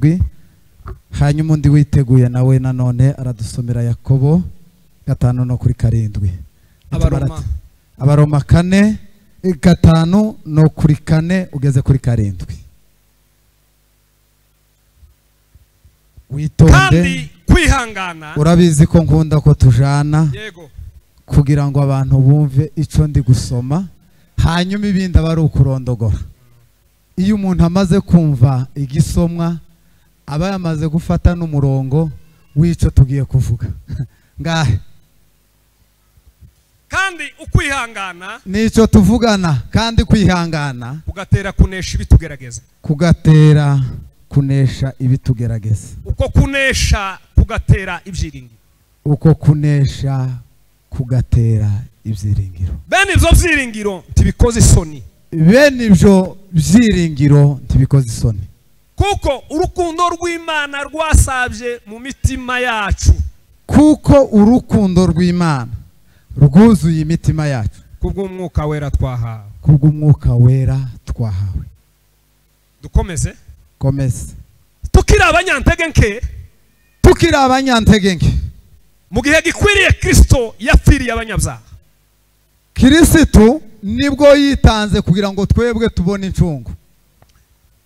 karindwi. Hanyuma undi witeguye nawe nanone aradusomera Yakobo 5 no kuri 7. Abaroma 4 5 no kuri 4 ugeze kuri 7. Witonde kandi kwihangana. Urabizi ko nkunda ko tujana. Yego. Kugira ngo abantu bumve ico ndi gusoma, hanyuma ibindi abari ukurondogora. Iyo umuntu amaze kumva igisomwa aba yamaze gufata n'umurongo w'ico tugiye kuvuga. Ngahe kandi ukwihangana nico tuvugana, kandi kwihangana kugatera kunesha ibitugerageza, kugatera kunesha ibitugerageza, uko kunesha kugatera ibyiringiro, uko kunesha kugatera ibyiringiro. Bene ivyo byiringiro ntibikoze isoni, bene ivyo byiringiro ntibikoze isoni, kuko urukundo rw'Imana rwasabye mu mitima yacu, kuko urukundo rw'Imana rwuzuye imitima yacu kubw'umwuka wera twahawe, kubw'umwuka wera twahawe. Dukomeze. Komeze. Tukiri abanyantege nke, tukiri abanyantege nke, mu gihe gikwiriye Kristo yapfiriye abanyabyaha. Kristo nibwo yitanze kugira ngo twebwe tubone incungu.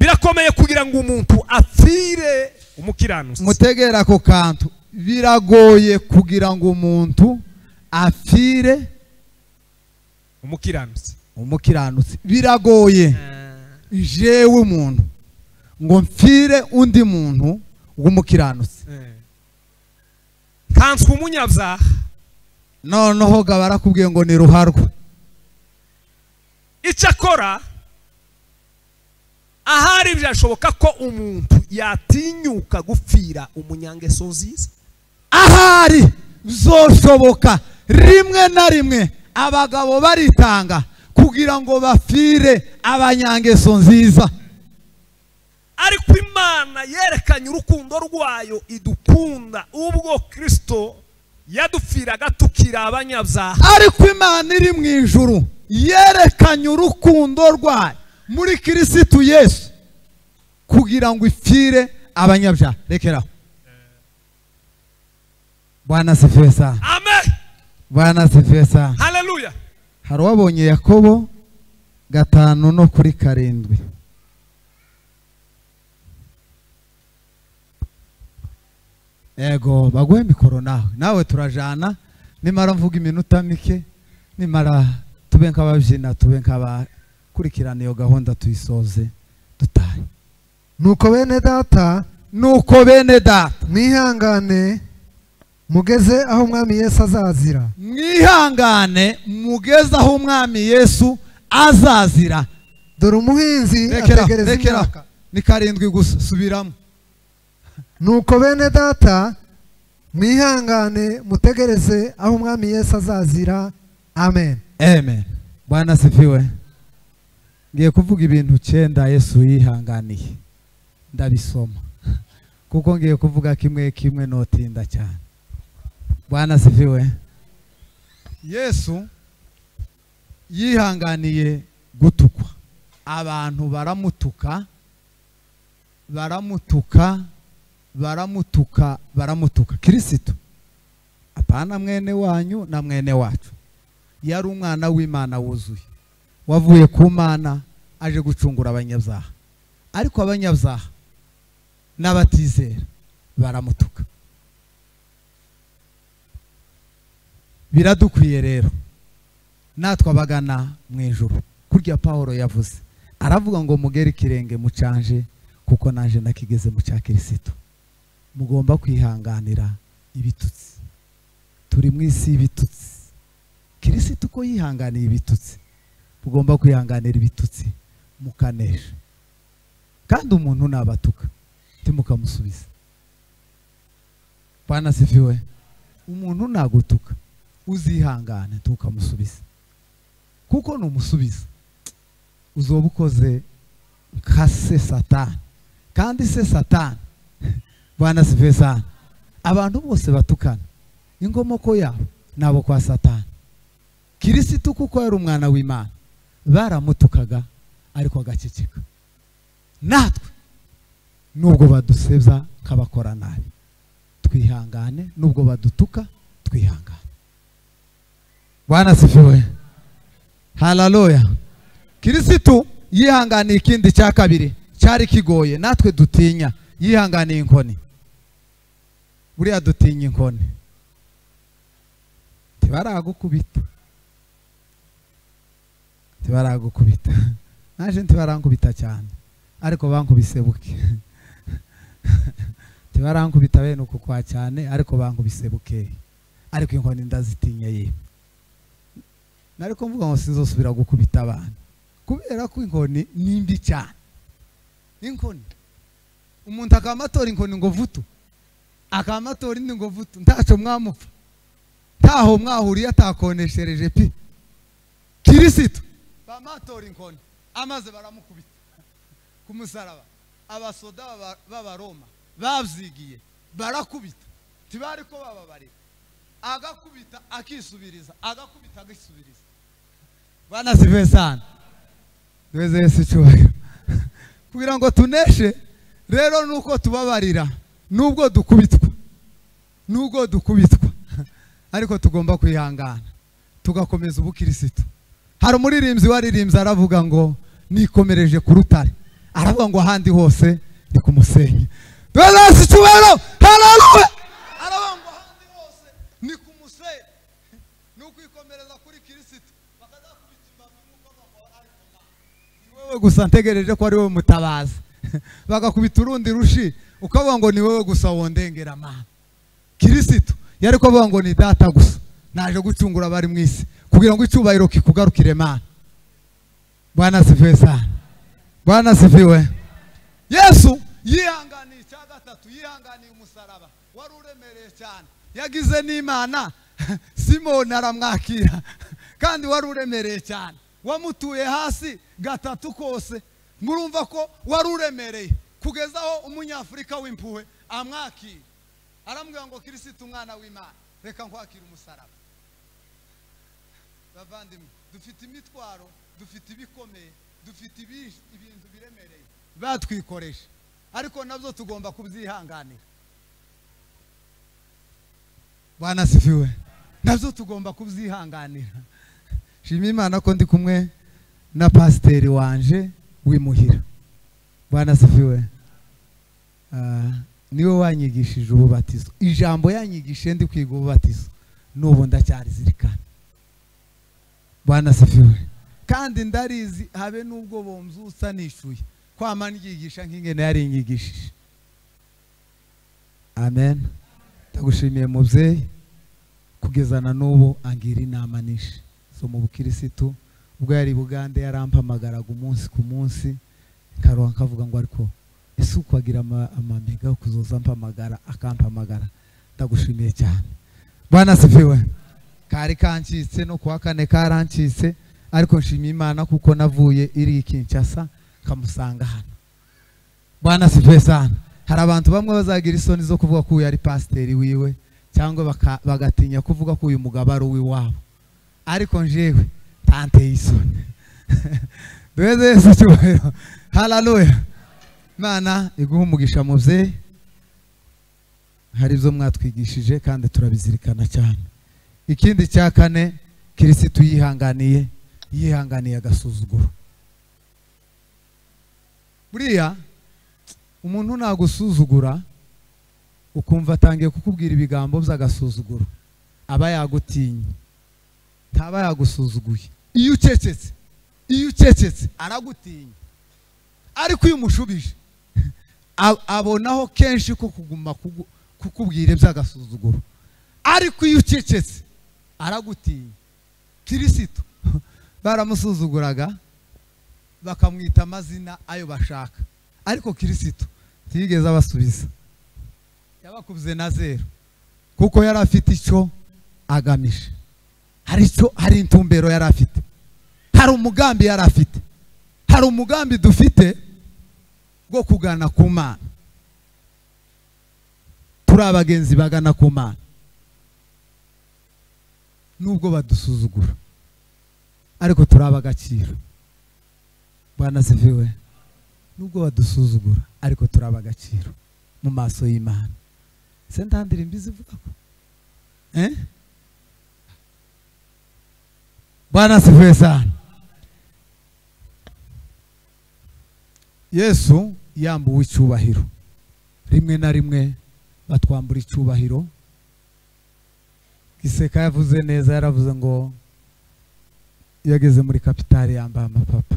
Birakomeye kugira ngo umuntu apfire umukiranutsi. Mutegera ko kantu, biragoye kugira ngo umuntu apfire umukiranutsi. Umukiranutsi biragoye. Jewe umuntu ngo mfire undi muntu w'umukiranutsi. Kanswe umunyabyaha. Noneho barakubwiye ngo ni ruharwa. Icyakora ahari byashoboka ko umuntu yatinyuka gupfira umunyangeso nziza. Ahari zoshoboka rimwe na rimwe abagabo baritanga kugira ngo bafire abanyangeso nziza. Ariko Imana yerekanye urukundo rwayo idukunda ubwo Kristo yadupfiraga tukiri abanyabyaha. Ariko Imana iri mu ijuru yerekanye urukundo rwayo muri Kristo Yesu kugira ngo ifire abanyabyaha. Rekeraho. Bwana asifiwe sana. Amen. Bwana asifiwe sana. Haleluya. Hari wabonye Yakobo 5 no kuri 7. Ego baguhe mikoro nawe, nawe turajana. Nimara mvuga iminota mike, nimara tube nk'ababyina, tube nk'abakurikirana iyo gahunda tuyisoze dutahe. Nuko bene data, nuko bene data, mwihangane mugeze aho umwami Yesu azazira. Mwihangane mugeze aho umwami Yesu azazira. Dore umuhinzi ategereza imyaka. Ni 7 gusa, subiramo. Nuko bene data mwihangane mutegereze aho umwami Yesu azazira. Amen. Amen. Bwana asifiwe. Ngiye kuvuga ibintu 9 Yesu yihanganiye. Ndabisoma kuko ngiye kuvuga kimwe kimwe notinda cyane. Bwana asifiwe. Yesu yihanganiye gutukwa. Abantu baramutuka, baramutuka, baramutuka, baramutuka. Kristo apana mwene wanyu na mwene wacu, yari umwana w'Imana wuzuye, wavuye ku Mana aje gucungura abanyabyaha. Ariko abanyabyaha n'abatizera baramutuka. Biradukwiye rero natwe abagana mu ijuru, kurya Paulo yavuze aravuga ngo mugere ikirenge mucanje kuko naje nakigeze mu cya Kristo. Mugomba kwihanganira ibitutsi. Turi mu isi y'ibitutsi. Kristo ko yihanganiye ibitutsi, mugomba kwihanganira ibitutsi mukanesha. Kandi umuntu nabatuka timukamusubiza. Bwana sifiwe. Umuntu nagutuka uzihangane tukamusubiza, kuko numusubiza uzoba ukoze nka se Satani. Kandi se Satani, Bwana sifiwe sana, abantu bose batukana ingomoko yabo nabo kwa Satani. Kristo kuko yari umwana w'Imana baramutukaga ariko agaceceka. Natwe Nubwo badusebya nk'abakora nabi, twihangane. Nubwo badutuka, twihangane. Bwana asifiwe. Haleluya. Kirisitu yihanganiye ikindi cya kabiri cyari kigoye natwe dutinya. Yihanganiye inkoni. Buriya dutinya inkoni, tibaragukubita, tibaragukubita. Naje ntibarankubita cyane, ariko bankubise buke. Tibarankubita bene uku kwa cyane, ariko bankubise buke. Ariko inkoni ndazitinya ye. Nariko mvuga ngo sinzosubira gukubita abana, kubera ko inkoni ni mbi cyane. Inkoni, umuntu akamatora inkoni ngo vutu, akamatora indi ngo vutu, ntaco mwamupfa, ntaho mwahuriye, atakoneshereje pi. Kirisitu bamatora inkoni, amaze baramukubita ku musaraba. Abasoda b'Abaroma bavyigiye barakubita, tibariko bababarira. Agakubita akisubiriza, agakubita agisubiriza. Bwana asifiwe sana. Duheze Yesu icyubahiro. Kugira ngo tuneshe rero nuko tubabarira, nubwo dukubitwa, nubwo dukubitwa, ariko tugomba kwihangana tugakomeza ubukirisitu. Hari umuririmbyi waririmbye aravuga ngo nikomereje ku rutare, aravuga ngo ahandi hose ni ku musenyi. Duheze Yesu icyubahiro. Haleluya. Aravuga ngo ahandi hose ni ku musenyi. Ni ukwikomereza kuri Kirisitu. Bakazakubita imbavu nk'uko bakora, ariko ni wewe gusa ntegereje ko ari wowe mutabazi. Bagakubita urundi rushi ukavuga ngo ni wewe gusa wondengera mana. Kirisitu yari kuvuga ngo ni data gusa, naje gucungura abari mu isi kugira ngo icyubahiro kikugarukire mana. Bwana asifiwe sana. Bwana asifiwe. Yesu yihanganiye icya gatatu, yihanganiye umusaraba wari uremereye cyane. Yagize n'Imana, Simoni aramwakira, kandi wari uremereye cyane, wamutuye hasi gatatu kose. Murumva ko wari uremereye kugeza aho umunyafurika w'impuhwe amwakira, aramubwira ngo Kirisitu umwana w'Imana, reka nkwakira umusaraba. Bavandimwe, dufite imitwaro, dufite ibikomeye, dufite ibintu biremereye batwikoresha, ariko nabyo tugomba kubyihanganira. Bwana asifiwe. Nabyo tugomba kubyihanganira. Shima Imana ko ndi kumwe na pasiteri wanje w'imuhira. Bwana asifiwe. Niwe wanyigishije ububatizo. Ijambo yanyigishije ndi kwiga ububatizo, n'ubu ndacyarizirikana. Bwana asifiwe. Kandi ndarizi habe nubwo bomzutsa nishuye kwama nyigisha nk'ingene yari nyigishije. Amen. Ndagushimiye mubyeyi, kugezana n'ubu angira inama nishi zo mu bukirisitu. Ubwo yari Bugande yarampamagaraga umunsi ku munsi, nkaroha nkavuga ngo ariko ese uko agira amamega kuzoza mpamagara, akampamagara. Ndagushimiye cyane. Bwana asifiwe. Kari kancitse no kuwa kane karancitse, ariko nshimiye Imana kuko navuye iri Kinshasa kamusanga hano. Bwana asifiwe sana. Hari abantu bamwe bazagira isoni zo kuvuga ko uyu ari pasiteri wiwe, cyangwa bagatinya kuvuga ko uyu mugabo ari uw'iwabo, ariko njewe tanteye isoni. Duheze Yesu icyubahiro. Haleluya. Imana iguhe umugisha mubyeyi. Hari ibyo mwatwigishije kandi turabizirikana cyane. Ikindi cya kane, Kirisitu yihanganiye, yihanganiye agasuzuguro. Buriya umuntu nagusuzugura ukumva atangiye kukubwira ibigambo by'agasuzuguro, aba yagutinye, ntaba yagusuzuguye. Iyo ucecetse, iyo ucecetse aragutinya, ariko iyo umushubije abonaho kenshi ko kuguma kukubwira iby'agasuzuguro. Ariko iyo ucecetse aragutinya. Kirisitu baramusuzuguraga bakamwita amazina ayo bashaka, ariko Kirisitu ntiyigeze abasubiza, yabakubye na zero, kuko yari afite icyo agamije. Hari icyo, hari intumbero yari afite, hari umugambi yari afite, hari umugambi dufite bwo kugana ku Mana. Turi abagenzi bagana ku Mana, nubwo badusuzugura, ariko turi ab'agaciro. Bwana asifiwe. Nubwo badusuzugura ariko turaba agaciro mu maso y'Imana. Se ntandira imbizi ivuga ko Bwana asifiwe sana. Yesu yambuwe icyubahiro. Rimwe na rimwe batwambura icyubahiro. Giseka yavuze neza, yaravuze ngo yageze muri kapitale yambaye amapapa,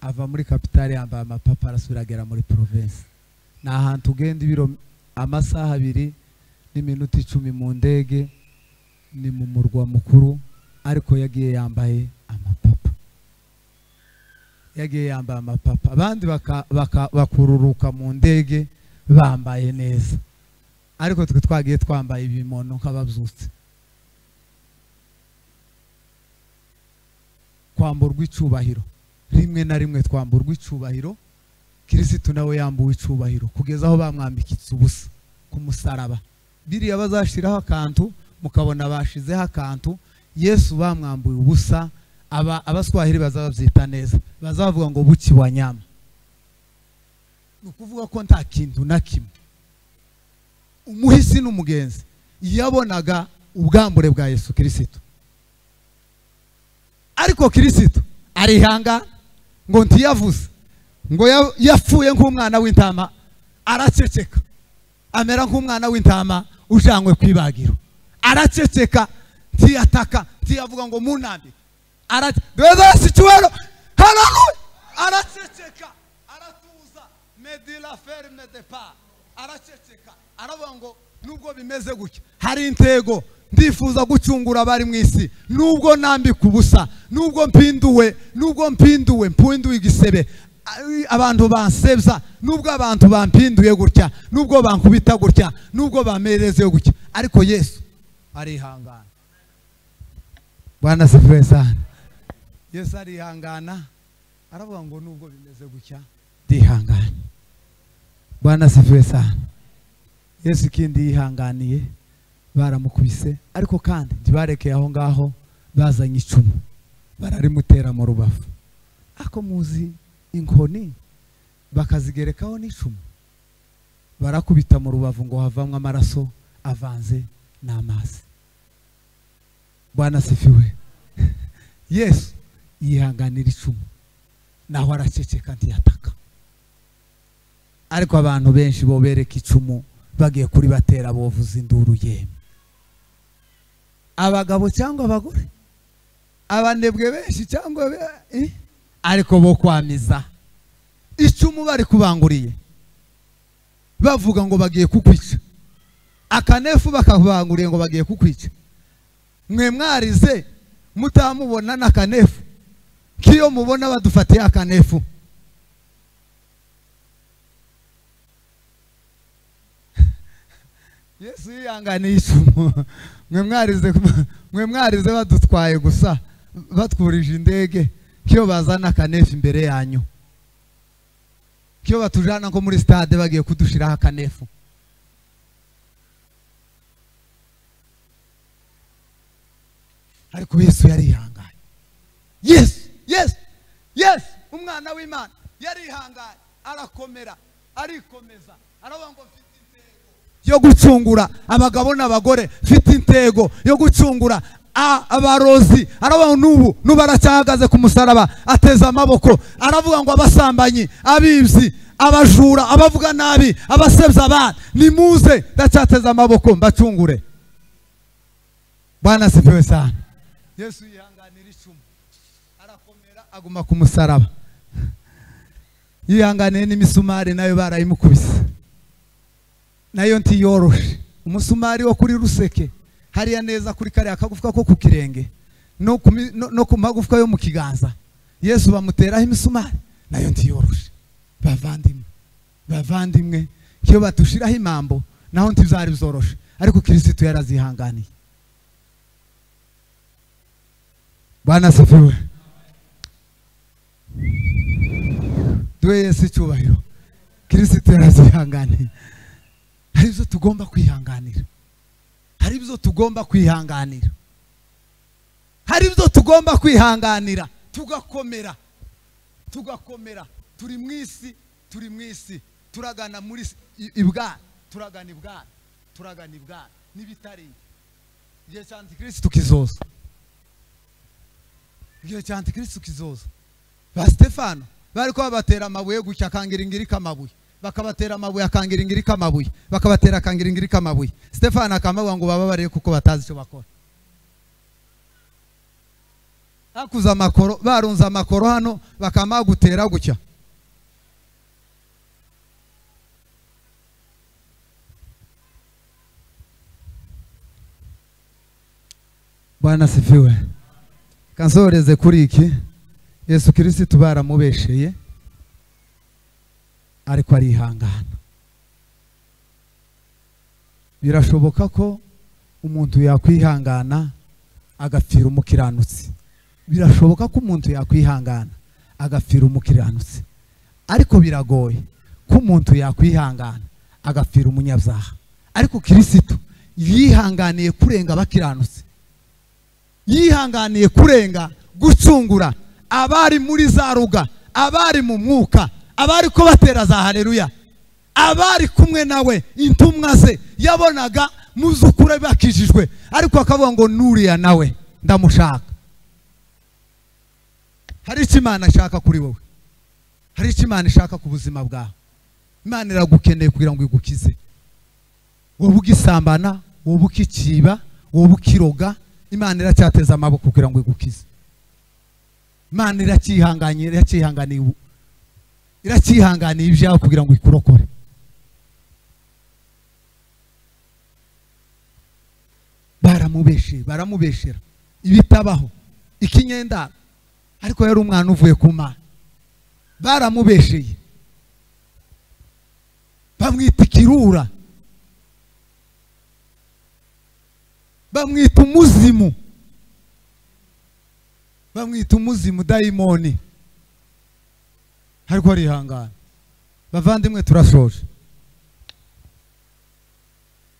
ava muri kapitale yambaye amapapa arasubira agera muri province. Ni ahantu ugenda ibiro amasaha 2 n'iminota 10 mu ndege, ni mu murwa mukuru, ariko yagiye yambaye amapapa. Yagiye yambaye amapapa, abandi bakururuka mu ndege bambaye neza, ariko twe twagiye twambaye ibimono nk'ababyutse. Kwamburwa icyubahiro, rimwe na rimwe twamburwa icyubahiro. Kirisitu nawe yambuwe icyubahiro kugeza aho bamwambikitse ubusa ku musaraba. Biriya bazashiraho akantu, mukabona bashizeho akantu, Yesu bamwambuye ubusa. Abaswahili bazababyita neza, bazavuga ngo buki wa nyama. Ni ukuvuga ko nta kintu na kimwe umuhisi n'umugenzi yabonaga ubwambure bwa Yesu Kirisitu. Ariko Kirisitu arihanga ngo ntiyavuze, ngo yapfuye nk'umwana w'intama, araceceka, amera nk'umwana w'intama ujanywe kwibagiro. Araceceka, ntiyataka, ntiyavuga ngo munambi. Araceceka, aratuza, medila ferme de pas. Araceceka, aravuga ngo nubwo bimeze gutya hari intego, ndifuza gucungura abari mu isi, nubwo nambika ubusa, nubwo mpinduwe, nubwo mpinduwe mpinduwe igisebe, abantu bansebya, nubwo abantu bampinduye gutya, nubwo bankubita gutya, nubwo bamereze gutya, ariko Yesu arihangana. Bwana asifiwe sana. Yesu arihangana, aravuga ngo nubwo bimeze gutya ndihangana. Bwana asifiwe sana. Yesu ikindi yihanganiye, baramukubise, ariko kandi ntibarekeye aho ngaho, bazanye icumu bararimutera mu rubavu. Ako muzi inkoni bakazigerekaho n'icumu, barakubita mu rubavu ngo havamwe amaraso avanze n'amazi. Bwana asifiwe. Yesu yihanganira icumu, naho araceceka ntiyataka. Ariko abantu benshi bo bereka icumu bagiye kuri batera bovuza induru yemwe. Abagabo cyangwa abagore, abanebwe benshi cyangwa ariko bo kwamiza icumu bari kubanguriye, bavuga ngo bagiye kukwica, akanefu bakabanguriye ngo bagiye kukwica. Mwe mwarize mutamubona n'akanefu, kiyo mubona badufatiye akanefu. Yesu yihanganiye icumu. Mwe mwarize badutwaye gusa, batwurije indege, kiyo bazana akanefu imbere yanyu, kiyo batujana nko muri stade bagiye kudushiraho akanefu. Ariko Yesu yarihanganye. Yesu, Yesu, Yesu umwana w'Imana yarihanganye, arakomera, arikomeza, aravuga ngo mfite intego yo gucungura abagabo n'abagore, mfite intego yo gucungura abarozi. Aravuga n'ubu nubu aracyahagaze ku musaraba ateze amaboko, aravuga ngo abasambanyi, abibyi, abajura, abavuga nabi, abasebya abana, nimuze ndacyateze amaboko mbacungure. Bwana asifiwe sana. Yesu yihanganira icumu, arakomera, aguma ku musaraba. Yihanganiye n'imisumari nayo barayimukubise, nayo ntiyoroshe. Umusumari wo kuri ruseke hariya neza kuri kariya kagufwa ko ku kirenge no ku magufwa yo mu kiganza, Yesu bamuteraho imisumari, nayo ntiyoroshe. Bavandimwe, bavandimwe, iyo batushiraho imambo naho ntizari zoroshe, ariko Kristo yarazihanganiye. Bwana asifiwe. Duhe Yesu icyubahiro. Kristo yarazihanganiye. Hari ibyo tugomba kwihanganira, hari ibyo tugomba kwihanganira, hari ibyo tugomba kwihanganira tugakomera. tugakomera. Turi mu isi, turi mu isi, turagana muri ibwana, turagana ibwana, turagana ibwana n'ibitari. Igihe cya Antikristo kizoza, igihe cya Antikristo kizoza. Ba Stefano bari ko babatera amabuye gutya akangira ingirika amabuye, bakabatera amabuye akangira ingirika amabuye, bakabatera akangira ingirika amabuye. Stefano akamabuye ngo bababariye kuko batazi icyo bakora. Akuza amakoro, barunza amakoro hano bakamagutera gutya. Bwana sifiwe. Kansoreze kuri iki. Yesu Kristo baramubesheye ariko arihangana. Birashoboka ko umuntu yakwihangana agapfira umukiranutsi. Birashoboka ko umuntu yakwihangana agapfira umukiranutsi, ariko biragoye ko umuntu yakwihangana agapfira umunyabyaha. Ariko Kristo yihanganiye kurenga abakiranutsi, yihanganiye kurenga gucungura abari muri za ruga, abari mu mwuka, abari ko batera za haleluya, abari kumwe nawe, intumwa ze yabonaga muzukure bakijijwe, ariko akavuga ngo nuriya nawe ndamushaka. Hari icyo Imana ishaka kuri wowe, hari icyo Imana ishaka ku buzima bwawe. Imana iragukeneye kugira ngo igukize. Wowe ugisambana, wowe ukikiba, wowe ukiroga, Imana iracyateza amaboko kugira ngo igukize. Imana iracyihanganye, iracyihanganiye, iracyihanganiye ibyawe kugira ngo ikurokore. Baramubeshe, baramubeshera ibitabaho, ikinyendaro, ariko yari umwana uvuye ku Mana. Baramubesheye, bamwita ikirura, bamwita umuzimu, bamwita umuzimu dayimoni, ariko arihangana. Bavandimwe, turashoje.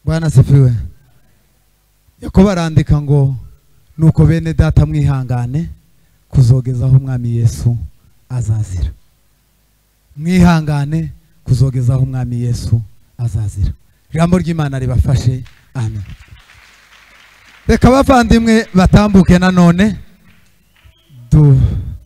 Bwana sifiwe. Yakobo arandika ngo nuko bene data mwihangane kuzogeza aho umwami Yesu azazira. Mwihangane kuzogeza aho umwami Yesu azazira. Ijambo ry'Imana ribafashe. Amen. Reka bavandimwe batambuke nanone.